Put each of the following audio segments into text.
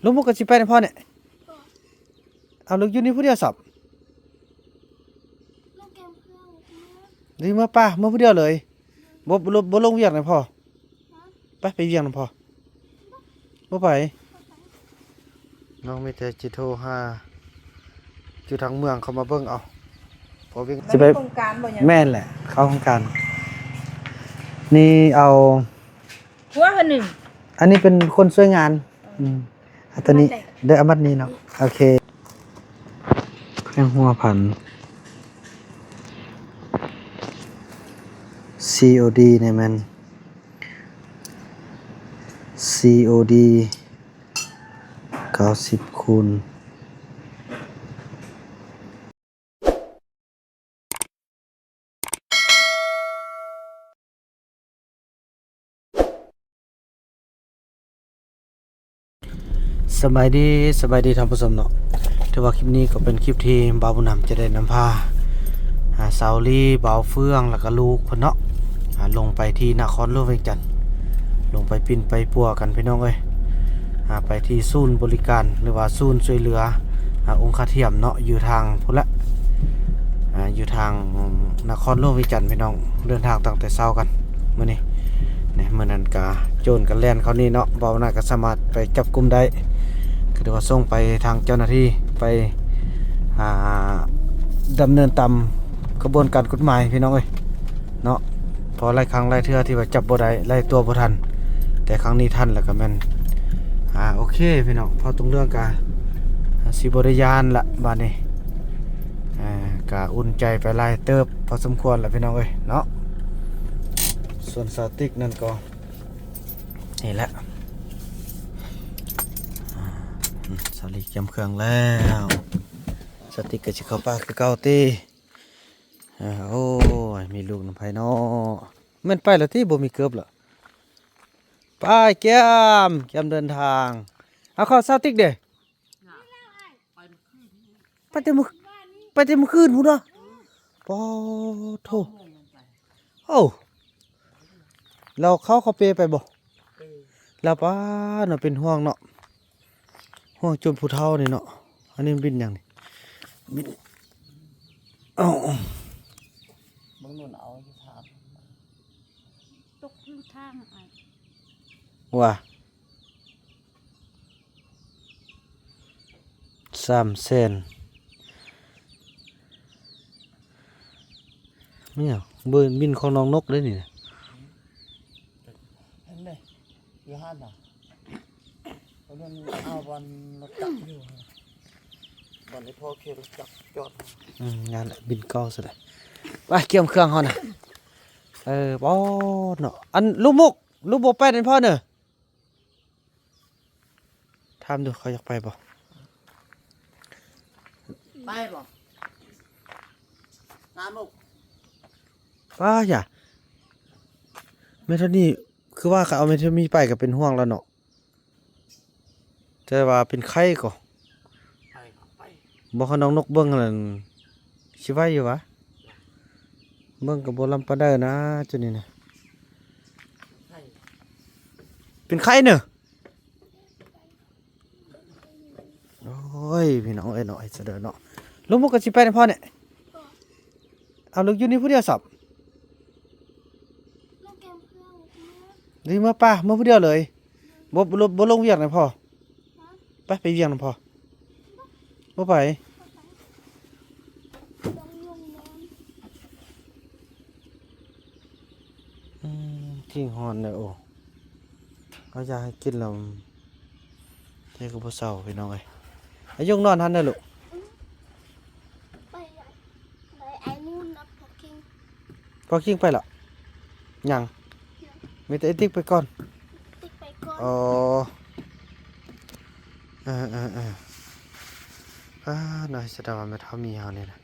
ລຸງມຸກກໍຊິໄປນຳພໍ່ນີ້. ເອົາ ລູກຢູ່ນີ້ຜູ້ດຽວຊະ. ລູກເກັບເຄື່ອງ ຫຼືເມືອປະ ເມືອຜູ້ດຽວເລີຍ. ບໍ່ ບໍ່ ບໍ່ລົງວຽກນຳພໍ່. ໄປ ໄປວຽກນຳພໍ່. ບໍ່ໄປ. ນ້ອງມີແຕ່ຊິໂທຫາຢູ່ທາງເມືອງເຂົາມາເບິ່ງເອົາ. ເພາະວຽກ ຊິໄປໂຄງການບໍ່ຫຍັງ. ແມ່ນແຫຼະ ເຂົ້າໂຄງການ. ນີ້ເອົາ ຫົວເພິ່ນໜຶ່ງ. ອັນນີ້ເປັນຄົນຊ່ວຍງານ. ອືມ ອັນຕົວນີ້ ເອົາມັດນີ້ເນາະ. ໂອເຄ ແຂວງຫົວພັນ. ຊີໂອດີ ນີ້ແມ່ນ ຊີໂອດີ ເກົ້າສິບຄູນ. ສະບາຍດີ ສະບາຍດີທ່ານຜູ້ຊົມເນາະ. ຖືວ່າຄລິບນີ້ກໍເປັນຄລິບທີ່ບ່າວບຸນນຳຈະໄດ້ນຳພາ ອາ ສາວລີ ບ່າວເຟືອງ ແລ້ວກໍລູກເພິ່ນເນາະ ອາ ລົງໄປທີ່ນະຄອນຫຼວງວຽງຈັນ ລົງໄປປິ່ນໄປປົວກັນພີ່ນ້ອງເອີຍ. ອາ ໄປທີ່ສູນບໍລິການ ຫຼືວ່າສູນຊ່ວຍເຫຼືອ ອາ ອົງຄາທຽມເນາະ ຢູ່ທາງພຸ້ນລະ ອາ ຢູ່ທາງນະຄອນຫຼວງວຽງຈັນພີ່ນ້ອງ. ເດີນທາງຕັ້ງແຕ່ເຊົ້າກັນມື້ນີ້ ນີ້ ມື້ນັ້ນກະໂຈນກະແລ່ນເຂົ້ານີ້ເນາະ ບໍ່ໜ້າກະສາມາດໄປຈັບກຸມໄດ້ ກໍຖືວ່າສົ່ງໄປທາງເຈົ້າໜ້າທີ່ໄປ ອາ ດຳເນີນຕາມຂະບວນການກົດໝາຍພີ່ນ້ອງເອີຍເນາະ. ເພາະຫຼາຍຄັ້ງຫຼາຍເທື່ອທີ່ວ່າຈັບບໍ່ໄດ້ ໄລ່ຕົວບໍ່ທັນ ແຕ່ຄັ້ງນີ້ທັນ ແລ້ວກໍແມ່ນ ອາ ໂອເຄພີ່ນ້ອງ. ເພາະຕົງເລື່ອງກະຊິບໍ່ໄດ້ຢ້ານລະບາດນີ້ ອາ ກະອຸ່ນໃຈໄປຫຼາຍເຕີບພໍສົມຄວນລະພີ່ນ້ອງເອີຍເນາະ. ສ່ວນສາວຕິກນັ້ນກໍ ນີ້ແຫຼະ ອາ ສາວລີກຽມເຄື່ອງແລ້ວ. ສາວຕິກກໍຊິເຂົ້າປ່າຄືເກົ່າຕິ. ເອີ ໂອ້ຍ ມີລູກນຳໃຜເນາະ. ແມ່ນໄປແລ້ວຕິ ບໍ່ມີເກີບລະ. ໄປ ກຽມ ກຽມເດີນທາງ. ເອົາ ເຂົ້າ ສາວຕິກເດ. ໄປແຕ່ມື້ ໄປແຕ່ມື້ຄືນພຸ້ນເນາະ. ປາໂທ້ ໂອ້ ລາວເຂົ້າ ເຂົ້າເປໄປບໍ່? ລາວ ປາເນາະ ເປັນຫ່ວງເນາະ ຫ່ວງຈົນຜູ້ເຖົ້ານີ້ເນາະ. ອັນນີ້ມັນບິນຫຍັງນີ້? ບິນ ເອົາ ເບິ່ງໂນ່ນ ເອົາຢູ່ທາງ ຕົກຢູ່ທາງ ວ່າ ສາມແສນ ແມ່ນຫຍັງ? ເບິ່ງບິນຂອງນ້ອງນົກເດ້ນີ້ນະ. ເຫັນເດ້ ຢູ່ຫັ້ນນະ ເພິ່ນເອົາບ່ອນລົດຈັກຢູ່ ບ່ອນທີ່ພໍ່ຂີ່ລົດຈັກຈອດ. ອືມ ນັ້ນແຫຼະ ບິນເກົ່າຊະແຫຼະ. ໄປ ກຽມເຄື່ອງເຮົານະ. ເອີ ປາດເນາະ ອັນ ລູກມຸກ ລູກບໍ່ໄປນຳພໍ່ເນີ. ຖາມດູເຂົາຢາກໄປບໍ່? ໄປບໍ່? ນ້ຳລູກ ປ້າ ຢ່າ ແມ່ນເທົ່ານີ້ ຄືວ່າຄັນເອົາແມ່ນເທົ່າມີໄປກໍເປັນຫ່ວງແລ້ວເນາະ. ແຕ່ວ່າເປັນໄຂ້ກໍ ໄປກໍໄປ ບໍ່ ຄັນນ້ອງນົກເບິ່ງຫັ້ນ ຊິໄຫວຢູ່ຫວາ? ເບິ່ງກໍບໍ່ລຳປານໃດນະ ຈຸດນີ້ນະ. ເປັນໄຂ້ເນີ. ໂອ້ຍ ພີ່ນ້ອງເອີຍເນາະ ເຮັດຊະເດີເນາະ. ລູກມຸກກໍຊິໄປນຳພໍ່ນີ້. ເອົາ ລູກຢູ່ນີ້ຜູ້ດຽວຊະ. ລູກເກັບເຄື່ອງ ຫຼືເມືອປະ ເມືອຜູ້ດຽວເລີຍ. ບໍ່ ບໍ່ລົງວຽກນຳພໍ່. ໄປ ໄປວຽກນຳພໍ່. ບໍ່ໄປ. ອືມ ຈິງຮ້ອນເດີ. ໂອ້ ເອົາຢາໃຫ້ກິນແລ້ວ ແຕ່ກໍບໍ່ເຊົາ ພີ່ນ້ອງເອີຍ. ອາຍຸກນອນຫັ້ນເດີລູກ. ໄປ ໄປໄອ້ນູນກັບພໍ່ຄິງ. ພໍ່ຄິງໄປແລ້ວ? ຍັງ ຍັງ ມີແຕ່ໄອ້ຕິກໄປກ່ອນ. ຕິກໄປກ່ອນ. ອໍ ເອີໆໆ ອາ ນ້ອຍສະດາວແມ່ເຖົ້າມີເຮົານີ້ນະ.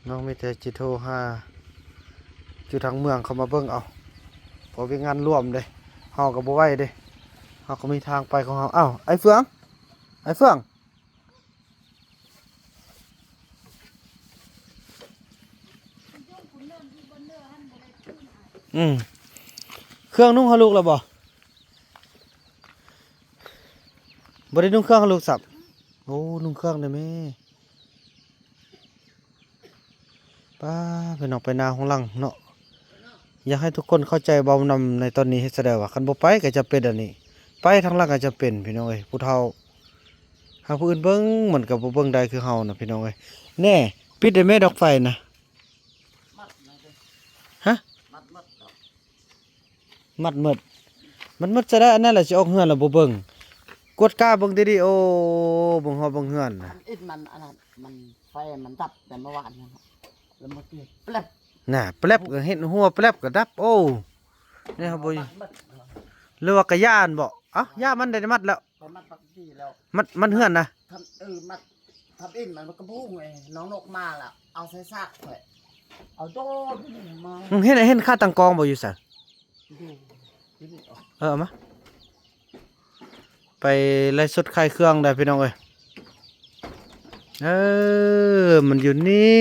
ນ້ອງມີແຕ່ຊິໂທຫາຢູ່ທາງເມືອງເຂົາມາເບິ່ງເອົາ ເພາະວຽກງານລວມເດ້ ເຮົາກໍບໍ່ໄຫວເດ້ ເຮົາກໍມີທາງໄປຂອງເຮົາ. ອ້າວ ໄອ້ເຟືອງ ໄອ້ເຟືອງ. ອືມ ເຄື່ອງນຸ່ງເຮົາລຸກແລ້ວບໍ່? ເ ບໍ່ໄດ້ນຸ່ງເຄື່ອງລູກສັບ. ໂອ້ ນຸ່ງເຄື່ອງໄດ້ແມ່. ປ້າ ພີ່ນ້ອງ ໄປນາໂຮງຫຼັງເນາະ. ຢາກໃຫ້ທຸກຄົນເຂົ້າໃຈເວົ້ານຳໃນຕອນນີ້ ເຮັດຈັ່ງໃດວະ? ຄັນບໍ່ໄປກໍຈຳເປັນອັນນີ້ ໄປທາງຫຼັງກໍຈຳເປັນ ພີ່ນ້ອງເອີຍ. ຜູ້ເຖົ້າ ຫາຜູ້ອື່ນເບິ່ງ ມັນກໍບໍ່ເບິ່ງໄດ້ຄືເຮົານະ ພີ່ນ້ອງເອີຍ. ແນ່ ປິດໄດ້ແມ່ດອກໄຟນະ. ຮະ? ມັດໝົດ ມັດໝົດຊະໄດ້. ອັນນັ້ນລະຊິອອກເຮືອນລະບໍ່ເບິ່ງ ກວດກາເບິ່ງດີໆ. ໂອ້ ເບິ່ງຮອບເບິ່ງເຮືອນນະ. ອັນອິດມັນ ອັນນັ້ນມັນ ໄຟມັນດັບແຕ່ເມື່ອວານນີ້ ແລ້ວມາຕີແປບ ນະ ແປບກໍເຫັນຫົວແປບກໍດັບ. ໂອ້ ນີ້ເຮົາບໍ່ ມັດໝົດ ຫຼືວ່າກະຢ້ານບໍ? ເອົ້າ ຢ້ານມັນໄດ້ມັດແລ້ວ ໄປມັດປັກກີແລ້ວ ມັດ ມັດເຮືອນນະ. ທຳ ເອີ ມັດ ທຳອິດມັນກະບຸ້ງເອີຍ. ນ້ອງນົກມາລະ ເອົາໃສ່ຊາກຂ້ອຍ ເອົາໂດດມາ. ເຫັນ ເຫັນຂາຕັ້ງກ້ອງບໍ່ຢູ່ໃສ? ເອີ ເອົາມາ ໄປໄລຟ໌ສົດຂາຍເຄື່ອງໄດ້ ພີ່ນ້ອງເອີຍ. ເອີ ມັນຢູ່ນີ້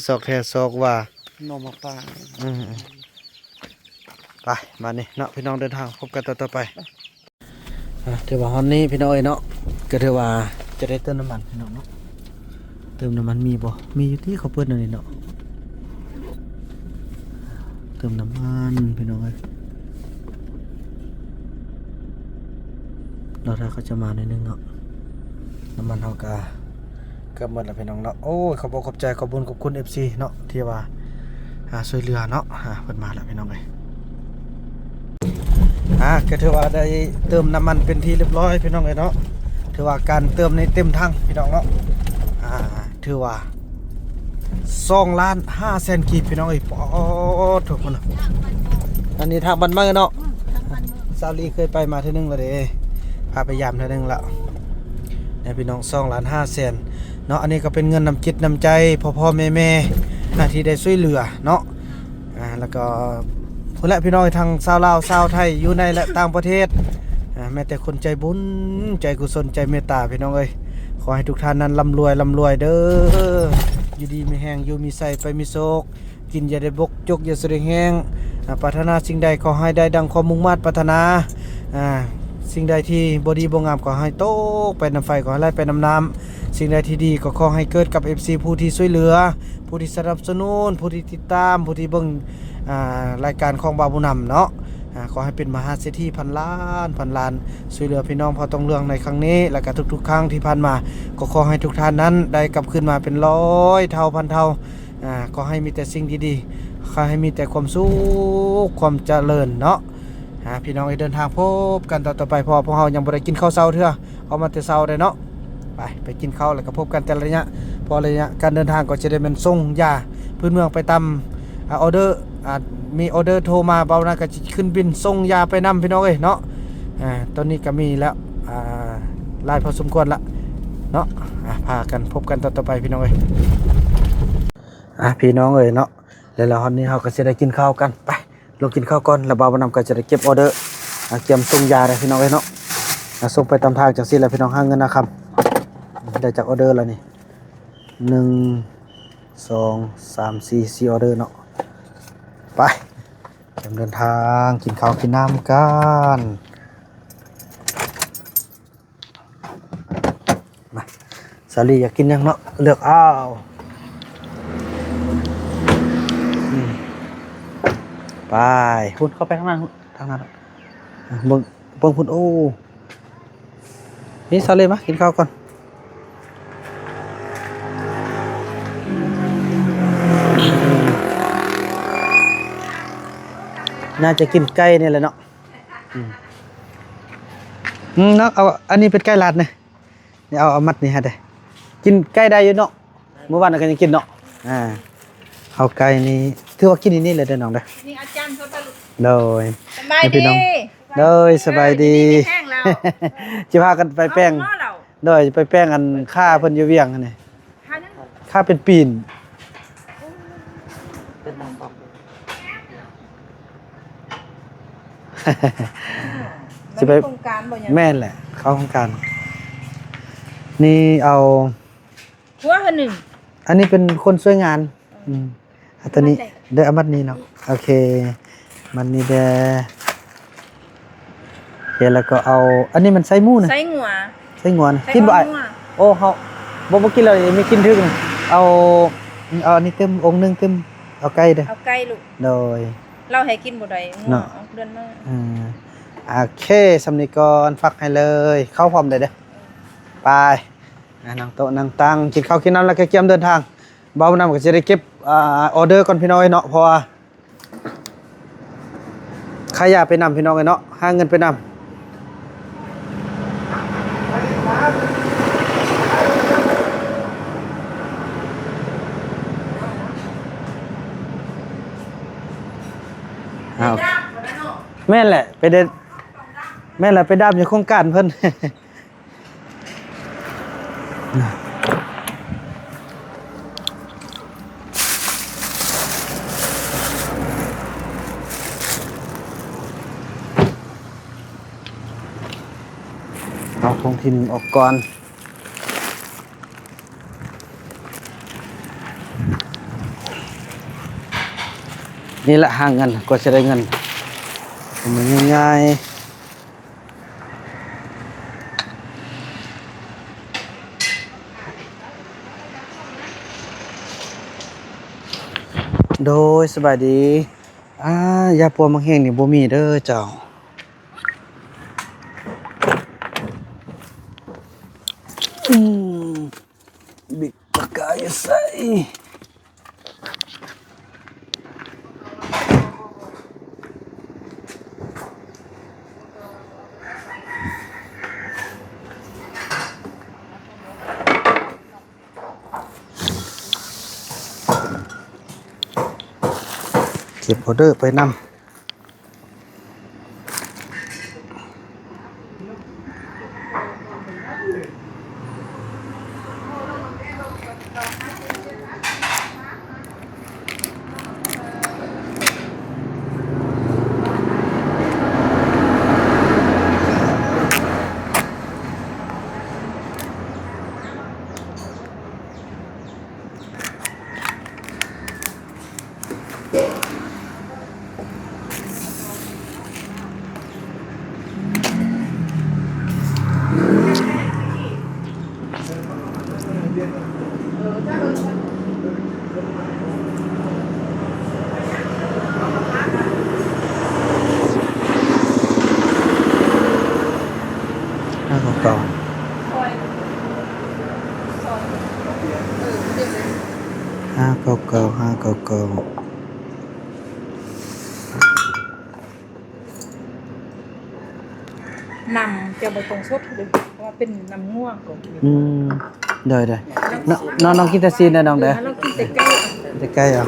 ຊອກແທ້ຊອກວ່າ ໜໍ່ໝາກປ່າ. ອືມ ໄປ ບາດນີ້ເນາະ ພີ່ນ້ອງ ເດີນທາງ ພົບກັນຕອນຕໍ່ໄປ. ອ່າ ຖືວ່າຮອດນີ້ພີ່ນ້ອງເອີຍເນາະ ກໍຖືວ່າຈະໄດ້ເຕີມນ້ຳມັນພີ່ນ້ອງເນາະ. ເຕີມນ້ຳມັນມີບໍ່? ມີຢູ່ຕິ ເຂົາເປີດແນວນີ້ເນາະ. ເຕີມນ້ຳມັນພີ່ນ້ອງເອີຍ ລໍຖ້າເຂົາຈະມາໜ້ອຍໜຶ່ງເນາະ. ນ້ຳມັນເຮົາກໍ ເກືອບໝົດແລ້ວພີ່ນ້ອງເນາະ. ໂອ້ຍ ຂອບອົກຂອບໃຈ ຂອບບຸນຂອບຄຸນ ເອັຟຊີ ເນາະ ທີ່ວ່າ ອ່າ ຊ່ວຍເຫຼືອເນາະ. ອ່າ ເພິ່ນມາແລ້ວພີ່ນ້ອງເອີຍ. ອ່າ ກໍຖືວ່າໄດ້ເຕີມນ້ຳມັນເປັນທີ່ຮຽບຮ້ອຍພີ່ນ້ອງເອີຍເນາະ. ຖືວ່າການເຕີມນີ້ເຕັມຖັງພີ່ນ້ອງເນາະ. ອ່າ ຖືວ່າສອງລ້ານຫ້າແສນກີບພີ່ນ້ອງເອີຍ. ປາດໂທ້ ພຸ້ນນະ ອັນນີ້ທາງບ້ານເມືອງເນາະ. ອືມ ທາງບ້ານເມືອງ ສາວລີເຄີຍໄປມາເທື່ອໜຶ່ງແລ້ວເດ້ ພາໄປຢາມເທື່ອໜຶ່ງແລ້ວ ນີ້ພີ່ນ້ອງ ສອງລ້ານຫ້າແສນເນາະ. ອັນນີ້ກໍເປັນເງິນນ້ຳຈິດນ້ຳໃຈພໍ່ໆແມ່ໆ ນະ ທີ່ໄດ້ຊ່ວຍເຫຼືອເນາະ. ອ່າ ແລ້ວກໍພຸ້ນແຫຼະພີ່ນ້ອງ ທັງຊາວລາວ ຊາວໄທ ຢູ່ໃນ ແລະ ຕ່າງປະເທດ ອ່າ ແມ້ແຕ່ຄົນໃຈບຸນ ໃຈກຸສົນ ໃຈເມດຕາ ພີ່ນ້ອງເອີຍ. ຂໍໃຫ້ທຸກທ່ານນັ້ນລ່ຳລວຍ ລ່ຳລວຍເດີ ຢູ່ດີມີແຮງ ຢູ່ມີໄຊ ໄປມີໂຊກ ກິນຢ່າໄດ້ບົກ ຈົກຢ່າສະໄດ້ແຫ້ງ. ອ່າ ປາດຖະໜາສິ່ງໃດຂໍໃຫ້ໄດ້ດັ່ງຄວາມມຸ່ງມາດປາດຖະໜາ. ອ່າ ສິ່ງໃດທີ່ບໍ່ດີບໍ່ງາມກໍໃຫ້ຕົກໄປນຳໄຟ ກໍໃຫ້ໄຫຼໄປນຳນ້ຳ. ສິ່ງໃດທີ່ດີກໍຂໍໃຫ້ເກີດກັບ ເອັຟຊີ ຜູ້ທີ່ຊ່ວຍເຫຼືອ ຜູ້ທີ່ສະໜັບສະໜູນ ຜູ້ທີ່ຕິດຕາມ ຜູ້ທີ່ເບິ່ງ ອ່າ ລາຍການຂອງບ່າວບຸນນຳເນາະ. ອ່າ ຂໍໃຫ້ເປັນມະຫາເສດຖີພັນລ້ານພັນລ້ານ ຊ່ວຍເຫຼືອພີ່ນ້ອງເຜົ່າຕອງເຫຼືອງໃນຄັ້ງນີ້ ແລະ ກະທຸກໆຄັ້ງທີ່ຜ່ານມາ ກໍຂໍໃຫ້ທຸກທ່ານນັ້ນໄດ້ກັບຄືນມາເປັນຮ້ອຍເທົ່າພັນເທົ່າ. ອ່າ ຂໍໃຫ້ມີແຕ່ສິ່ງດີໆ ຂໍໃຫ້ມີແຕ່ຄວາມສຸກຄວາມຈະເລີນເນາະ. ອ່າ ພີ່ນ້ອງເອີຍ ເດີນທາງພົບກັນຕອນຕໍ່ໄປ ເພາະວ່າພວກເຮົາຍັງບໍ່ໄດ້ກິນເຂົ້າເຊົ້າເທື່ອ ອອກມາແຕ່ເຊົ້າໄດ໋ເນາະ. ໄປ ໄປກິນເຂົ້າ ແລ້ວກໍພົບກັນແຕ່ລະໄລຍະ ເພາະໄລຍະການເດີນທາງກໍຈະໄດ້ແມ່ນສົ່ງຢາພື້ນເມືອງໄປຕາມ ອ່າ ອໍເດີ ອ່າ ມີອໍເດີໂທມາ ບ່າວນາກໍຊິຂຶ້ນບິນສົ່ງຢາໄປນຳ ພີ່ນ້ອງເອີຍເນາະ. ອ່າ ຕອນນີ້ກໍມີແລ້ວ ອ່າ ຫຼາຍພໍສົມຄວນລະເນາະ. ອ່າ ພາກັນພົບກັນຕອນຕໍ່ໄປ ພີ່ນ້ອງເອີຍ. ອ່າ ພີ່ນ້ອງເອີຍເນາະ ແລ້ວ ແລ້ວຮອດນີ້ເຮົາກໍຊິໄດ້ກິນເຂົ້າກັນ ໄປ ລົງກິນເຂົ້າກ່ອນ ແລ້ວບ່າວບຸນນຳກໍຈະໄດ້ເກັບອໍເດີ ອ່າ ກຽມສົ່ງຢາເດີພີ່ນ້ອງເອີຍເນາະ. ອ່າ ສົ່ງໄປຕາມທາງຈັ່ງຊີ້ແຫຼະພີ່ນ້ອງ ຫາເງິນຫາຄຳ. ໄດ້ຈັກອໍເດີແລ້ວນີ້? ໜຶ່ງ ສອງ ສາມ ສີ່ ສີ່ອໍເດີເນາະ. ໄປ ກຽມເດີນທາງ ກິນເຂົ້າກິນນ້ຳກັນ. ມາ ສາລີຢາກກິນຫຍັງເນາະ ເລືອກເອົາ. ອືມ ໄປ ພຸ້ນ ເຂົ້າໄປທາງນັ້ນ ທາງນັ້ນ ເບິ່ງ ເບິ່ງພຸ້ນ. ໂອ້ ນີ້ ສາລີ ມາກິນເຂົ້າກ່ອນ. ໜ້າຈະກິນໄກ່ນີ້ແຫຼະເນາະ. ອືມ ອືມ ເນາະ ເອົາ ອັນນີ້ເປັນໄກ່ລາດນີ້ ນີ້ ເອົາ ເອົາມັດນີ້ໃຫ້ເດ້. ກິນໄກ່ໄດ້ຢູ່ເນາະ ມື້ວານກໍຍັງກິນເນາະ. ອ່າ ເອົາໄກ່ນີ້ ຖືວ່າກິນນີ້ແຫຼະເດີນ້ອງເດີ. ນີ້ອາຈານເຂົາຕະລຸກ. ໂດຍ ສະບາຍດີພີ່ນ້ອງ. ໂດຍ ສະບາຍດີ. ຢູ່ດີມີແຮງແລ້ວ ຊິພາກັນໄປແປງ. ໂດຍ ໄປແປງອັນຂ້າເພິ່ນຢູ່ວຽງຫັ້ນນີ້ ຂ້າເປັນປີນ. ຊິໄປໂຄງການບໍ່? ແມ່ນແຫຼະ ເຂົ້າໂຄງການ. ນີ້ເອົາ ຫົວເພິ່ນໜຶ່ງ ອັນນີ້ເປັນຄົນຊ່ວຍງານ. ອືມ ອືມ ອັນຕົວນີ້ ມັດໃດ? ເດີ ເອົາມັດນີ້ເນາະ. ໂອເຄ ມັດນີ້ເດີ. ແລ້ວກໍເອົາ ອັນນີ້ມັນໄສ້ໝູນະ ໄສ້ງົວ ໄສ້ງົວນະ ໄສ້ ກິນບໍ່ອ້າຍ? ງົວ ໂອ້ ເຮົາບໍ່ ບໍ່ກິນແລ້ວ ມີກິນຖືກນະ ເອົາ ເອົາອັນນີ້ຕື່ມ ອົງໜຶ່ງຕື່ມ ເອົາໄກ່ເດີ້ ເອົາໄກ່ລູກ ໂດຍ ລາວໃຫ້ກິນບໍ່ໄດ້ ງົວ ເນາະ ອອກເດືອນມາ ເອີ ໂອເຄ ສ່ຳນີ້ກ່ອນ ຝາກໃຫ້ເລີຍ ເຂົ້າພ້ອມໄດ້ເດີ້ ໄປ ອ່າ ນັ່ງໂຕະນັ່ງຕັ່ງ ກິນເຂົ້າກິນນ້ຳ ແລ້ວກໍກຽມເດີນທາງ ບ່າວນຳກໍຊິໄດ້ເກັບ ອ່າ ອໍເດີກ່ອນພີ່ນ້ອງເອີຍເນາະ ເພາະວ່າ ຂາຍຢາໄປນຳ ພີ່ນ້ອງເອີຍເນາະ ຫາເງິນໄປນຳ ອ້າວ ແມ່ນແຫຼະ ໄປເດັດ ແມ່ນແຫຼະ ໄປດາມຢູ່ໂຄງການເພິ່ນ. ເອົາຂອງຖິ່ນອອກກ່ອນ ນີ້ແຫຼະຫາເງິນ ກວ່າຈະໄດ້ເງິນ ມັນບໍ່ງ່າຍໆ. ໂດຍ ສະບາຍດີ ອ່າ ຢາປົວໝາກແຫ້ງນີ້ບໍ່ມີເດີເຈົ້າ ອືມ ບິກປາກກາຢູ່ໃສ? ເກັບອອເດີໄປນຳ. ຫ້າເກົ້າເກົ້າ ຫ້າເກົ້າເກົ້າ ຫ້າເກົ້າເກົ້າ. ນ້ຳຈະບໍ່ຕ້ອງສົດເດີ ເພາະວ່າເປັນນ້ຳງົວກໍ ອືມ ໂດຍໆ ນ້ອງ ນ້ອງກິນແຕ່ຊີ້ນເດີນ້ອງເດີ ເອີ ນ້ອງກິນແຕ່ໄກ່ ແຕ່ໄກ່ເອົາ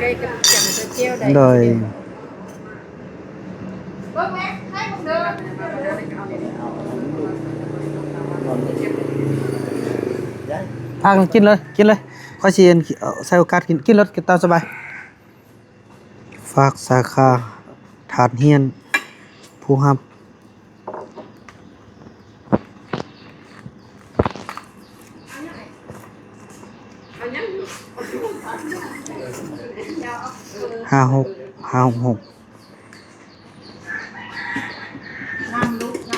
ໄກ່ກັບຈ້ຳໃສ່ແຈ່ວໄດ້ ໂດຍ ພາກັນກິນເລີຍ ກິນເລີຍ ຂ້ອຍຊິ ເອີ ໃຊ້ໂອກາດກິນ ກິນໂລດ ກິນຕາມສະບາຍ. ຝາກສາຂາທາດຮ້ຽນ ຜູ້ຮັບ ຫ້າຫົກ ຫ້າຫົກຫົກ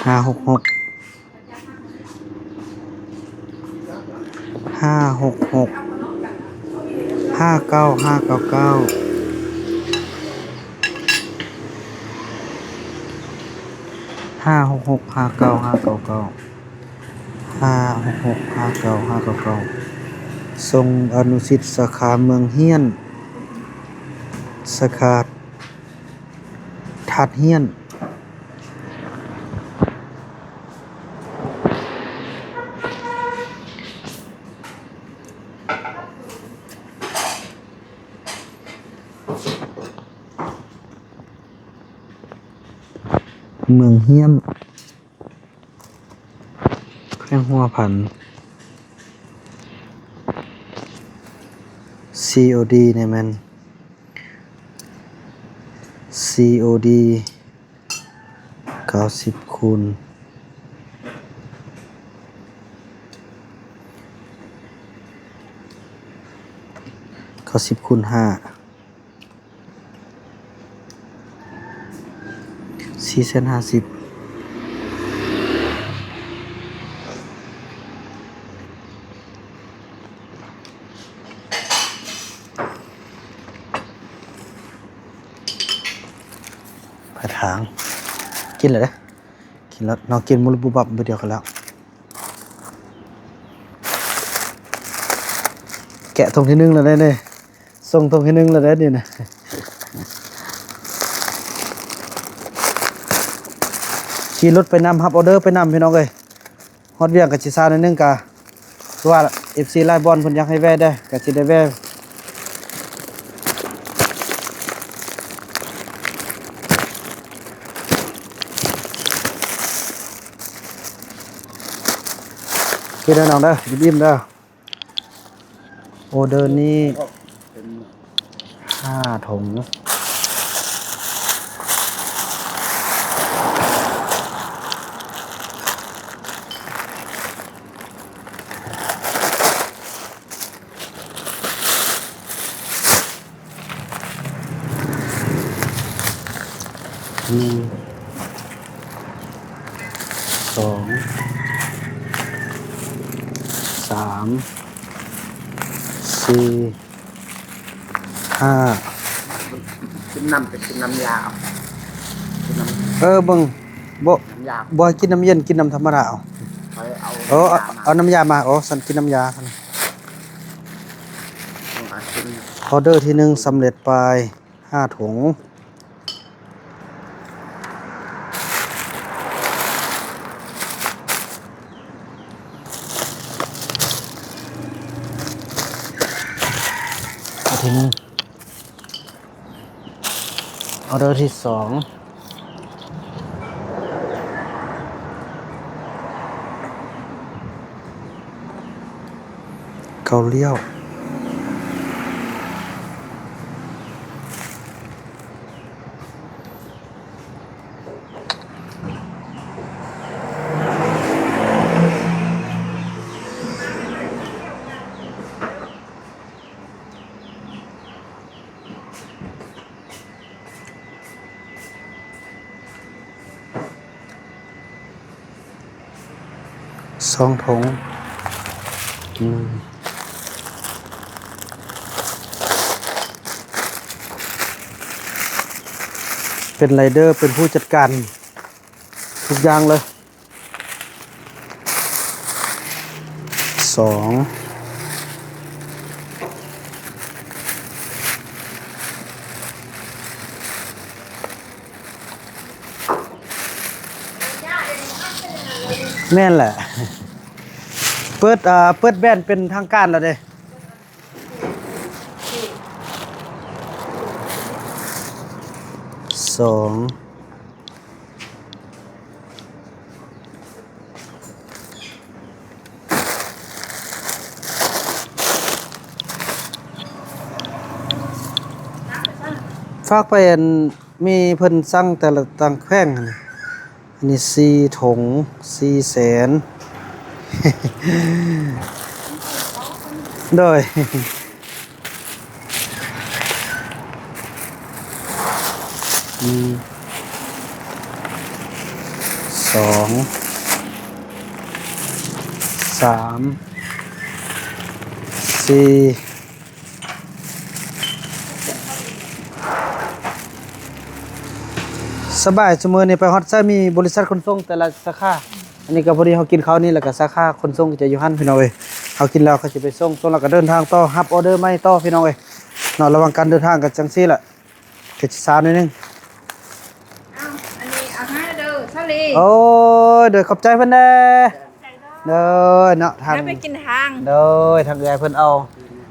ຫ້າຫົກຫົກ ຫ້າຫົກຫົກ ຫ້າເກົ້າ ຫ້າເກົ້າເກົ້າ ຫ້າຫົກຫົກ ຫ້າເກົ້າ ຫ້າເກົ້າເກົ້າ ຫ້າຫົກຫົກ ຫ້າເກົ້າ ຫ້າເກົ້າເກົ້າ ສົ່ງອະນຸສິດສາຂາເມືອງຮ້ຽນ ສາຂາ ທາດຮ້ຽນ ເມືອງຮ້ຽນ ແຂວງຫົວພັນ ຊີໂອດີ ນີ້ແມ່ນ ຊີໂອດີ ເກົ້າສິບຄູນ ເກົ້າສິບຄູນຫ້າ ສີ່ແສນຫ້າສິບ ທາງ ກິນແລ້ວເດ້ ກິນແລ້ວ ນ້ອງກິນໝູ່ບຸບບັບມື້ດຽວກັນແລ້ວ. ແກະຖົງທີໜຶ່ງແລ້ວເດ້ນີ້ ສົ່ງຖົງທີໜຶ່ງແລ້ວເດ້ນີ້ນະ. ຂີ່ລົດໄປນຳ ຮັບອໍເດີໄປນຳ ພີ່ນ້ອງເອີຍ. ຮອດວຽງກໍຊິຊ້າໜ້ອຍໜຶ່ງ ກະຄືວ່າເອັຟຊີຫຼາຍບ່ອນເພິ່ນຢາກໃຫ້ແວ່ເດ້ ກະຊິໄດ້ແວ່. ໂອເຄເດີນ້ອງເດີ ອີ່ມໆເດີ. ອໍເດີນີ້ຫ້າຖົງ. ໜຶ່ງ ສອງ ສາມ ສີ່ ຫ້າ. ກິນນ້ຳ ໄປກິນນ້ຳຢາເອົາ ກິນນ້ຳ ເອີ ເບິ່ງ ບໍ່ ນ້ຳຢາ ບໍ່ໃຫ້ກິນນ້ຳເຢັນ ກິນນ້ຳທຳມະດາເອົາ. ຂ້ອຍເອົາ ເອີ ເອົາ ນ້ຳຢາມາ ເອົານ້ຳຢາມາ ອໍ ຊັ້ນກິນນ້ຳຢາຊັ້ນ. ອໍເດີທີໜຶ່ງສຳເລັດໄປ ຫ້າຖົງ. ທີໜຶ່ງ ອໍເດີທີສອງ. ເກົາລ້ຽວ. ສອງຖົງ. ອືມ ເປັນໄລເດີ ເປັນຜູ້ຈັດການທຸກຢ່າງເລີຍ. ສອງ. ແມ່ນແຫຼະ ເປີດ ເອີ ເປີດແບຣນເປັນທາງການແລ້ວເດ້. ສອງ. ຝາກໄປ ອັນ ມີເພິ່ນສັ່ງແຕ່ລະຕ່າງແຂວງຫັ້ນນະ. ອັນນີ້ສີ່ຖົງ ສີ່ແສນ. ໂດຍ. ໜຶ່ງ ສອງ ສາມ ສີ່. ສະບາຍ ຊຸມື້ນີ້ໄປຮອດໃສມີບໍລິສັດຂົນສົ່ງແຕ່ລະສາຂາ. ອັນນີ້ກໍພໍດີເຮົາກິນເຂົ້ານີ້ ແລ້ວກໍສາຂາຂົນສົ່ງຈະຢູ່ຫັ້ນ ພີ່ນ້ອງເອີຍ. ເຮົາກິນແລ້ວເຂົາຊິໄປສົ່ງ ສົ່ງແລ້ວກໍເດີນທາງຕໍ່ ຮັບອໍເດີໃໝ່ຕໍ່ ພີ່ນ້ອງເອີຍເນາະ. ລະຫວ່າງການເດີນທາງກໍຈັ່ງຊີ້ແຫຼະ ກໍຊິຊ້າໜ້ອຍໜຶ່ງ. ເອົາ ອັນນີ້ເອົາໃຫ້ເດີ ສາລີ. ໂອ້ຍ ໂດຍ ຂອບໃຈເພິ່ນແດ່. ໂດຍເນາະ ທາງ ໄປກິນທາງ ໂດຍ ທາງເອື້ອຍເພິ່ນເອົາ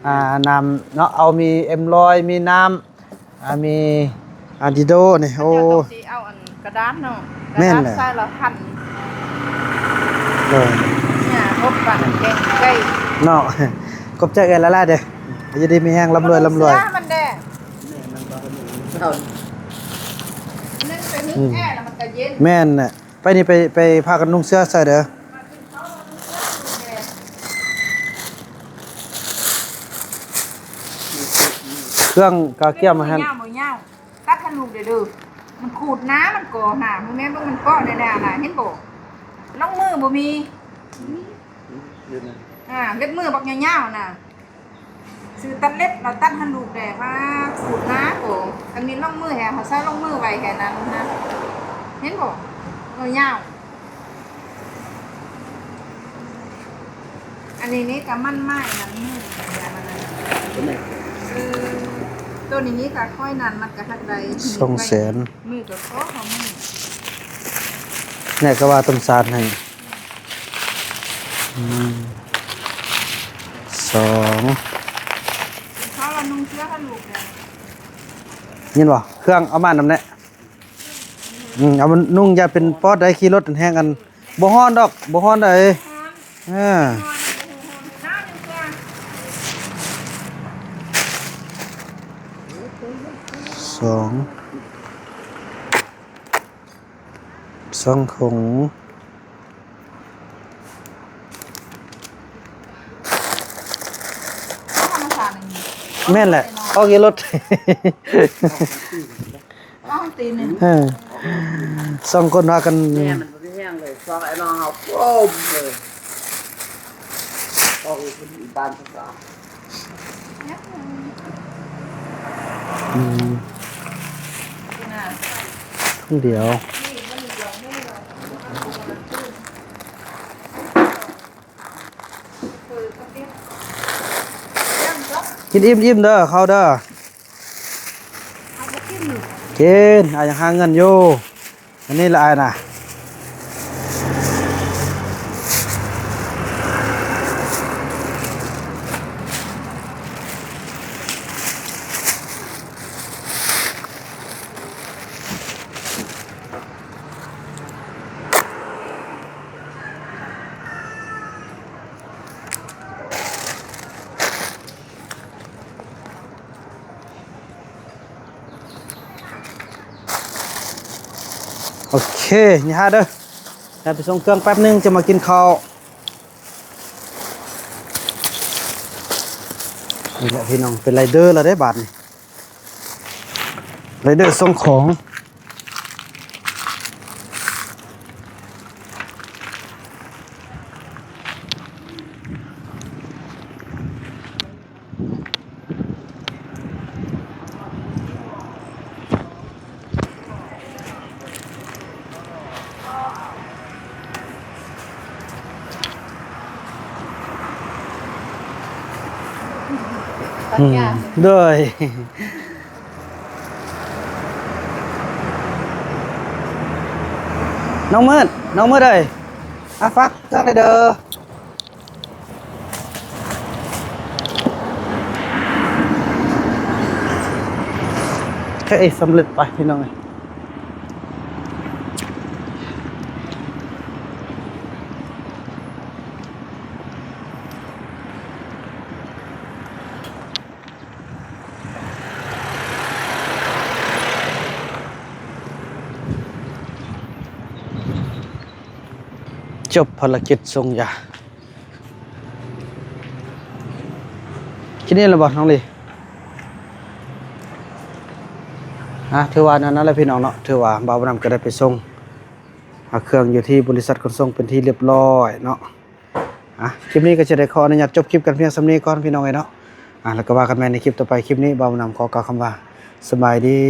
ອ່າ ນ້ຳເນາະ ເອົາມີເອັມຮ້ອຍ ມີນ້ຳ ອ່າ ມີ ອາ ດີໂດນີ້. ໂອ້ ເຂົາເຈົ້າຕ້ອງຊິເອົາອັນກະດານເນາະ ແມ່ນແຫຼະ ກະດານໃສ່ລະພັນ. ໂດຍ ເນຍ ອົບປັນແກງໄກ່ເນາະ. ຂອບໃຈເອື້ອຍຫຼາຍໆເດີ ຢູ່ດີມີແຮງ ລ່ຳລວຍ ລ່ຳລວຍ. ເສື້ອມັນແດ່ ໜຶ່ງໄປຫຶງແອລະມັນກະເຢັນ. ແມ່ນແຫຼະ. ໄປນີ້ໄປ ໄປພາກັນນຸ່ງເສື້ອໃສ່ເດີ. ເຄື່ອງກະກຽມຫັ້ນ ຍາວບໍ່ຍາວ ຕັດໃຫ້ລູກເດີ. ມັນຂູດໜາ ມັນກໍຫາ ບໍ່ແມ່ນວ່າມັນເປາະແນ່ໆນະ ເຫັນບໍ່? ລອງມືບໍ່ມີ ອ່າ ເລັບມືບັກຍາວໆນະ. ຄືຕັດເລັບ ລາວຕັດໃຫ້ລູກແດ່ ວ່າຂູດນາໂກ ອັນນີ້ລົງມືແຮ ເຮົາໃຊ້ລົງມືໄວແຮນັ້ນນະ ເຫັນບໍ່? ຍາວ. ອັນນີ້ນີ້ກະມັນໄມ້ນຳມື ເອີ ໂຕນີ້ນີ້ກະຄ່ອຍນັ້ນ ມັນກະຮັກໄດ້ ສອງແສນ ມືກະຂໍເຮົາມື ແນ່ກະວ່າຕ້ອງສາດໃຫ້ ອືມ ສອງ ເຂົາລະນຸ່ງເສື້ອໃຫ້ລູກແດ່ ຍິນບໍ່? ເຄື່ອງເອົາມານຳແນ່. ອືມ ເອົາມານຸ່ງ ຢ່າເປັນປອດໄດ້ ຂີ່ລົດແຮງ ອັນ ບໍ່ຮ້ອນດອກ ບໍ່ຮ້ອນໃດ໋. ເອີ ສອງ ສອງຖົງ ແມ່ນແຫຼະ ອອກຢູ່ລົດ ເອີ ສອງຄົນພາກັນ ແມ່ມັນບໍ່ມີແຮງເລີຍ ສອງໄອ້ນ້ອງເຮົາໂຄມເລີຍ ອອກຢູ່ບ້ານເຂົາ ອືມ ຄົນດຽວ ກິນອີ່ມໆເດີ ເຂົ້າເດີ. ກິນ ອ້າຍຍັງຫາເງິນຢູ່ ອັນນີ້ລະອ້າຍນະ. ໂອເຄ ຢ່າຫາເດີ ໄດ້ໄປສົ່ງເຄື່ອງແປັບໜຶ່ງ ຈະມາກິນເຂົ້າ. ນີ້ແຫຼະພີ່ນ້ອງ ເປັນໄລເດີແລ້ວເດ້ບາດນີ້ ໄລເດີສົ່ງຂອງ. ອືມ ໂດຍ ນ້ອງມືດ ນ້ອງມືດເອີຍ ອາ ຝາກເຄື່ອງໄດ້ເດີ. ເອີ ສຳເລັດໄປພີ່ນ້ອງເອີຍ. ຈົບພາລະກິດສົ່ງຢາ. ກິນອີ່ມແລ້ວບໍ່ນ້ອງລີ? ອ່າ ຖືວ່ານັ້ນແຫຼະພີ່ນ້ອງເນາະ ຖືວ່າບ່າວບຸນນຳກໍໄດ້ໄປສົ່ງ ອ່າ ເຄື່ອງຢູ່ທີ່ບໍລິສັດຂົນສົ່ງເປັນທີ່ລຽບລ້ອຍເນາະ. ອ່າ ຄລິບນີ້ກໍຈະໄດ້ຂໍອະນຸຍາດຈົບຄລິບກັນພຽງສ່ຳນີ້ກ່ອນພີ່ນ້ອງເອີຍເນາະ. ອ່າ ແລ້ວກໍວ່າກັນໃໝ່ໃນຄລິບຕໍ່ໄປ. ຄລິບນີ້ບ່າວບຸນນຳຂໍກ່າວຄຳວ່າ ສະບາຍດີ.